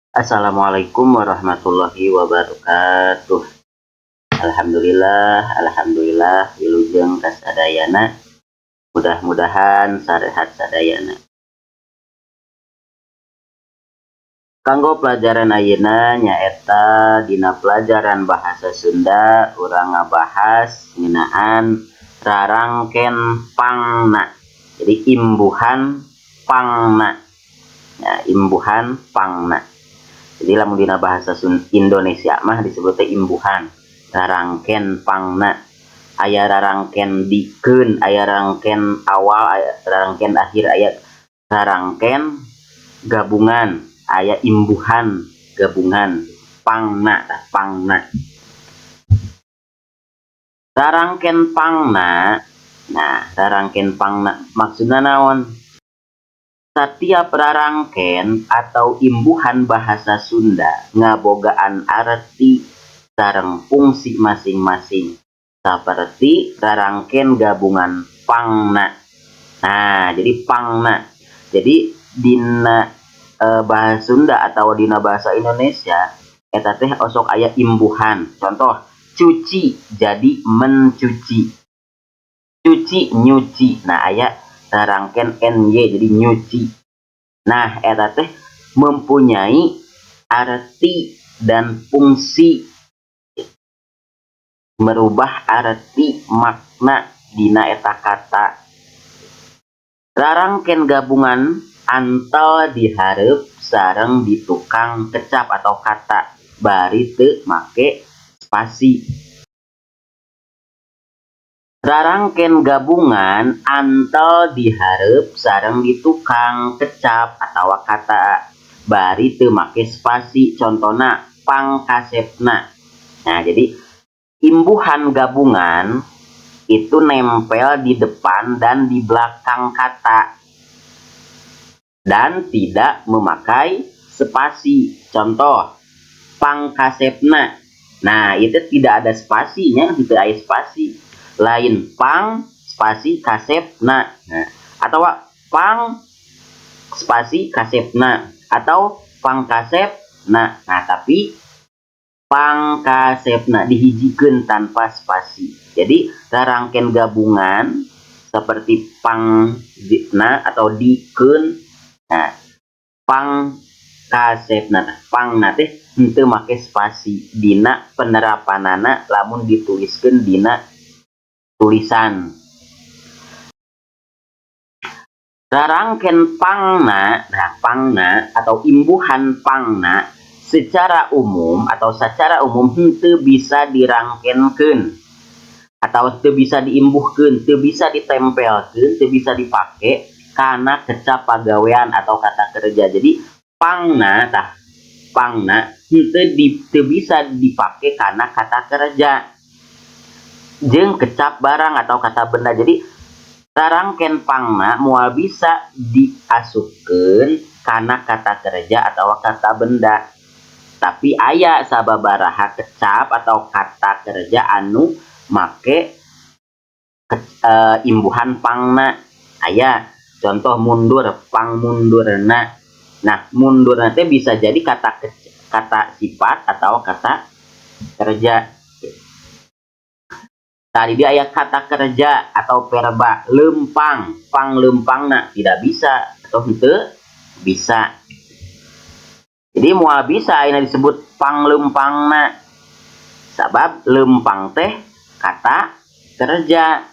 Assalamualaikum warahmatullahi wabarakatuh. Alhamdulillah, alhamdulillah, wilujeng kasadayana. Mudah-mudahan sarehat sadayana. Kanggo pelajaran ayeuna nyaeta dina pelajaran bahasa Sunda, urang ngabahas ngeunaan rarangken pangna. Jadi imbuhan pangna. Ya, imbuhan pangna. Jadi lamun dina bahasa Indonesia mah disebutnya imbuhan rarangken pangna. Aya rarangken dikeun, aya rarangken awal, aya rarangken akhir, aya rarangken gabungan, aya imbuhan gabungan pangna tah, pangna. Rarangken pangna. Nah, rarangken pangna maksudna naon? Setiap rarangken atau imbuhan bahasa Sunda ngabogaan arti sareng fungsi masing-masing, seperti rarangken gabungan pangna. Nah, jadi pangna. Jadi dina bahasa Sunda atau dina bahasa Indonesia eta teh osok aya imbuhan. Contoh, cuci jadi mencuci, cuci, nyuci. Nah, aya rarangken ny jadi nyuci. Nah, eta teh mempunyai arti dan fungsi, merubah arti makna dina eta kata. Rarangken gabungan antel di hareup sareng di tukang kecap atau kata bari teu make spasi. Rarangken gabungan antel di hareup sareng di tukang kecap atau kata bari teu make spasi, contona pangkasepna. Nah, jadi imbuhan gabungan itu nempel di depan dan di belakang kata dan tidak memakai spasi. Contoh, pangkasepna. Nah, itu tidak ada spasinya, tidak ada spasi. Lain pang spasi kasepna. Nah, atau pang spasi kasepna atau pangkasepna. Nah, tapi pangkasepna dihijikeun tanpa spasi. Jadi rarangken gabungan seperti pang na atau dikeun. Nah, pang kasepna, pangna teh henteu make spasi dina penerapanana lamun dituliskeun dina tulisan. Rarangken pangna, nah, pangna atau imbuhan pangna secara umum atau secara umum henteu bisa dirangkenkeun atau teu bisa diimbuhkeun, teu bisa ditempelkeun, teu bisa dipake karena kecap pagawean atau kata kerja. Jadi pangna tah, pangna henteu teu bisa dipake karena kata kerja jeung kecap barang atau kata benda. Jadi rarangken pangna moal bisa diasupkeun kana kata kerja atau kata benda. Tapi aya sababaraha kecap atau kata kerja anu make imbuhan pangna. Aya contoh mundur, pang mundurna. Nah, mundurna teh bisa jadi kata sifat atau kata kerja. Tadi dia aya kata kerja atau verba lempang, pang lempangna tidak bisa atau henteu bisa. Jadi moal bisa ini disebut pang lempangna. Sabab lempang teh kata kerja,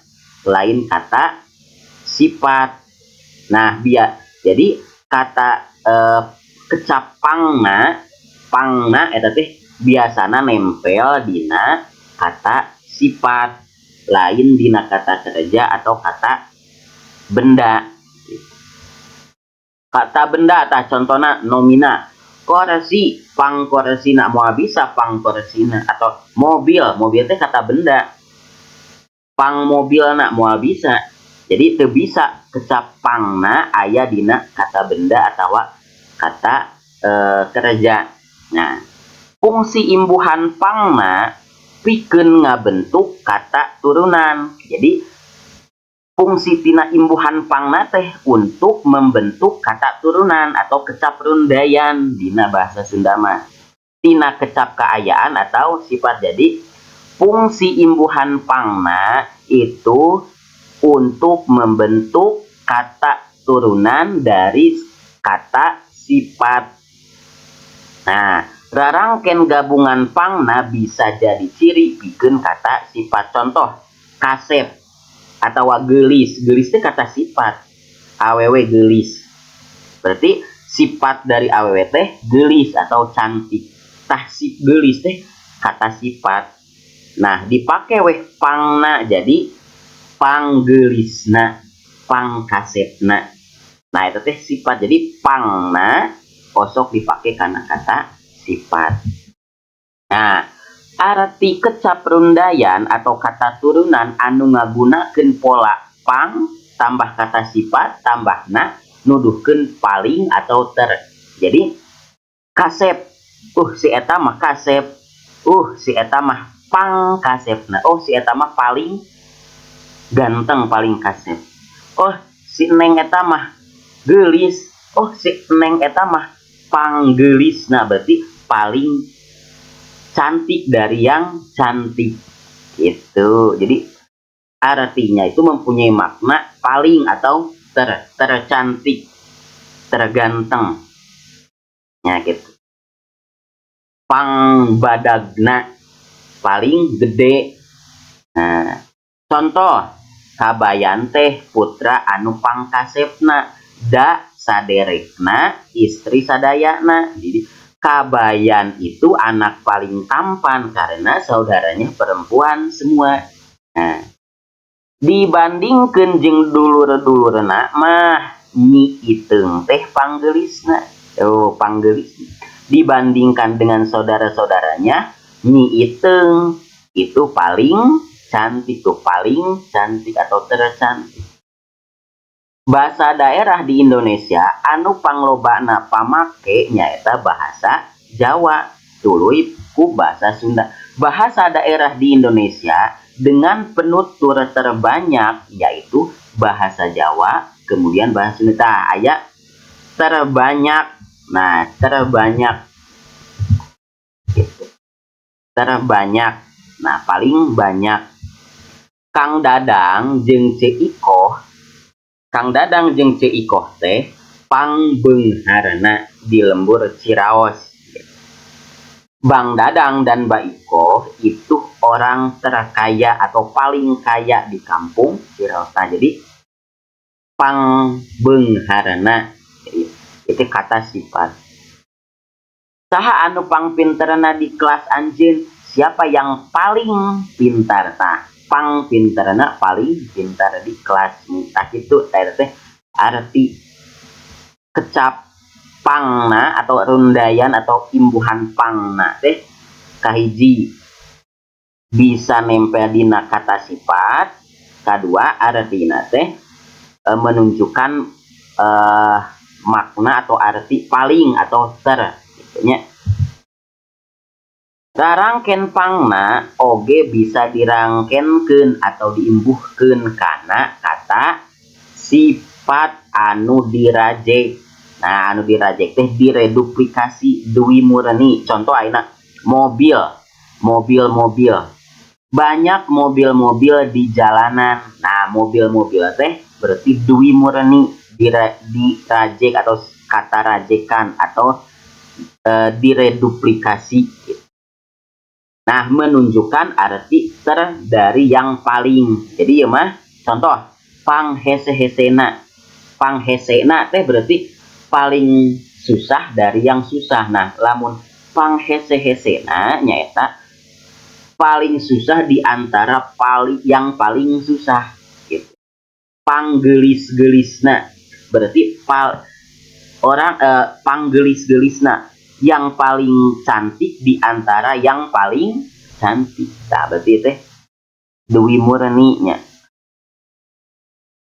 lain kata sifat. Nah, biar jadi kata kecap pangna, pangna eta teh biasana nempel dina kata sifat, lain dina kata kerja atau kata benda. Kata benda tah contohna nomina korsi, pang korsina moal bisa pang korsina, atau mobil, mobil teh kata benda, pang mobilna moal bisa. Jadi teu bisa kecap pangna aya dina kata benda atau kata kerja. Nah, fungsi imbuhan pangna pikeun ngabentuk kata turunan. Jadi Fungsi tina imbuhan pangna teh untuk membentuk kata turunan atau kecap rundayan dina bahasa Sunda mah. Tina kecap kaayaan atau sifat. Jadi fungsi imbuhan pangna itu untuk membentuk kata turunan dari kata sifat. Nah, rarangken gabungan pangna bisa jadi ciri pikeun kata sifat. Contoh, kasep atau gelis. Gelis itu kata sifat, awewe gelis, berarti sifat dari awewe teh gelis atau cantik. Tah, si gelis teh kata sifat. Nah, dipakai weh pangna jadi panggelisna, pangkasepna. Nah, itu teh sifat. Jadi pangna osok dipakai karena kata sifat. Nah, arti kecap rundayan atau kata turunan anu ngagunakeun pola pang tambah kata sifat tambah na nuduhkeun paling atau ter. Jadi kasep, si eta mah kasep, si eta mah pang kasepna, oh, si eta mah paling ganteng, paling kasep, oh, si neng eta mah gelis, oh, si neng eta mah panggelis. Nah, berarti paling cantik dari yang cantik gitu. Jadi artinya itu mempunyai makna paling atau tercantik, terganteng ya gitu. Pangbadagna, paling gede. Nah, contoh, Kabayan teh putra anu pangkasepna, da saderekna istri sadayana. Jadi Kabayan itu anak paling tampan karena saudaranya perempuan semua. Nah, dibandingkan jeung dulur-dulurna mah, Nyi Iteung teh panggelisna. Oh, panggelis. Dibandingkan dengan saudara-saudaranya, Nyi Iteung itu paling cantik tuh, paling cantik atau tercantik. Bahasa daerah di Indonesia anu panglobana pamake nyaeta bahasa Jawa, tuluy ku bahasa Sunda. Bahasa daerah di Indonesia dengan penutur terbanyak yaitu bahasa Jawa, kemudian bahasa Sunda. Tah, aya terbanyak. Nah, terbanyak gitu. Terbanyak. Nah, paling banyak. Kang Dadang jeung Ceu Ikoh, Kang Dadang jeung Ceu Ikoh teh pangbeungharna di lembur Ciraos. Bang Dadang dan Mbak Ikoh itu orang terkaya atau paling kaya di kampung Ciraos. Nah, jadi pangbeungharna, jadi itu kata sifat. Saha anu pangpinterna di kelas anjeun? Siapa yang paling pintar? Tah, pangpinterna, paling pintar di kelas. Tah, itu teh arti kecap pangna atau rundayan atau imbuhan pangna teh kahiji bisa nempel dina kata sifat, kedua artina teh menunjukkan makna atau arti paling atau ter gitu nya. Rarangken pangna oge bisa dirangkenkeun atau diimbuhkeun kana kata sifat anu dirajek. Nah, anu dirajek teh direduplikasi deui murni. Contoh ayeuna mobil, mobil-mobil. Banyak mobil-mobil di jalanan. Nah, mobil-mobil teh berarti deui murni dirajek atau kata rajekan atau direduplikasi gitu. Nah, menunjukkan arti ter dari yang paling. Jadi ya mah contoh panghese-hesena. Panghesena teh berarti paling susah dari yang susah. Nah, lamun panghese-hesena nyaeta paling susah di antara paling yang paling susah gitu. Panggelis-gelisna berarti orang panggelis-gelisna yang paling cantik di antara yang paling cantik. Nah, berarti teh deui murninya.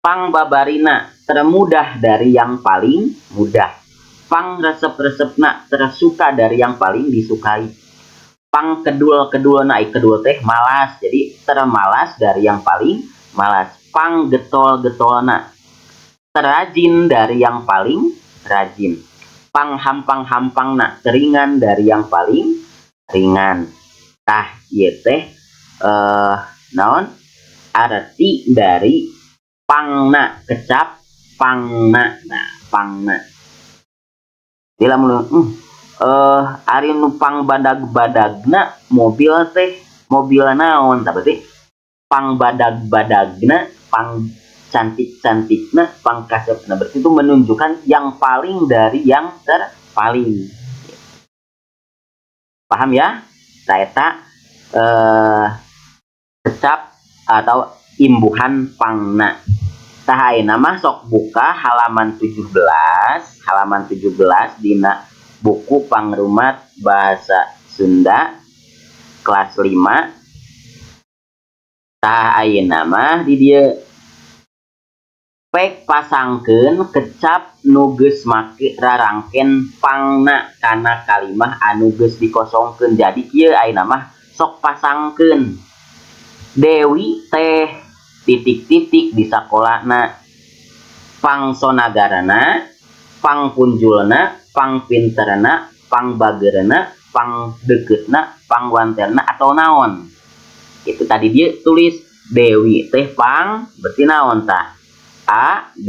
Pangbabarina, termudah dari yang paling mudah. Pang resep-resepna, tersuka dari yang paling disukai. Pang kedul-kedulna, kedul teh malas, jadi termalas dari yang paling malas. pang getol-getolna, terrajin dari yang paling rajin, pang hampang-hampangna, teringan dari yang paling ringan. Tah, ieu teh naon arti dari pangna, kecap pangna. Nah, pangna. Jadi lamun ari nu pang badag-badagna mobil teh mobil naon? Tah, berarti pang badag-badagna, pang cantik-cantikna, pang kasepna, berarti itu menunjukkan yang paling dari yang terpaling. Paham ya? Nah, eta kecap atau imbuhan pangna. Tah, ayeuna mah sok buka halaman 17, halaman 17 dina buku Pangrumat Bahasa Sunda kelas 5. Tah, ayeuna mah di dieu pek pasangkeun kecap nu geus make rarangken pangna kana kalimah anu geus dikosongkeun. Jadi kieu, ayeuna mah sok pasangkeun. Dewi teh titik-titik di sakolana, pangsonagarana, pangpunjulna, pangpinterna, pangbageurna, pangdeukeutna, pangwanterna, atau naon. Itu tadi dia tulis Dewi teh pang, berarti naon tah? A, B,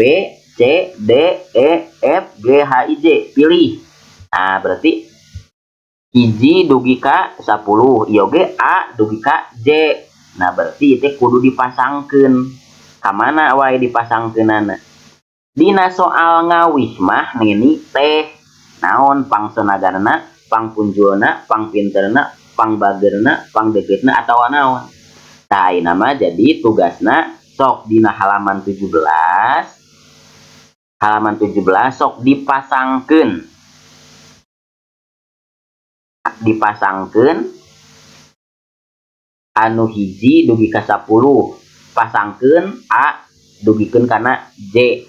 C, D, E, F, G, H, I, J. Pilih. Nah, berarti hiji dugi ka 10, ieu ge A dugi ka J. Nah, berarti itu kudu dipasangkeun. Ka mana wae dipasangkeunana? Dina soal ngawih mah Neni teh naon, pangsonagarna, pangpunjulna, pangpinterna, pangbageurna, pangdeukeutna, atawa naon? Tah, ayeuna mah jadi tugasna sok dina halaman 17, halaman 17 sok dipasangkeun, dipasangkeun anu hiji dugi ka 10, pasangkeun A dugikeun kana J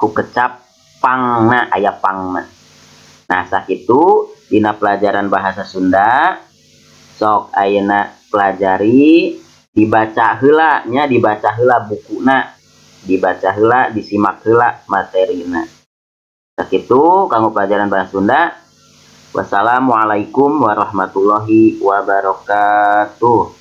ku kecap pangna, aya pangna. Nah, sakitu dina pelajaran bahasa Sunda. Sok ayeuna pelajari, dibaca heula nya, dibaca heula bukuna, dibaca heula, disimak heula materina. Sakitu kanggo pelajaran bahasa Sunda. Wassalamualaikum warahmatullahi wabarakatuh.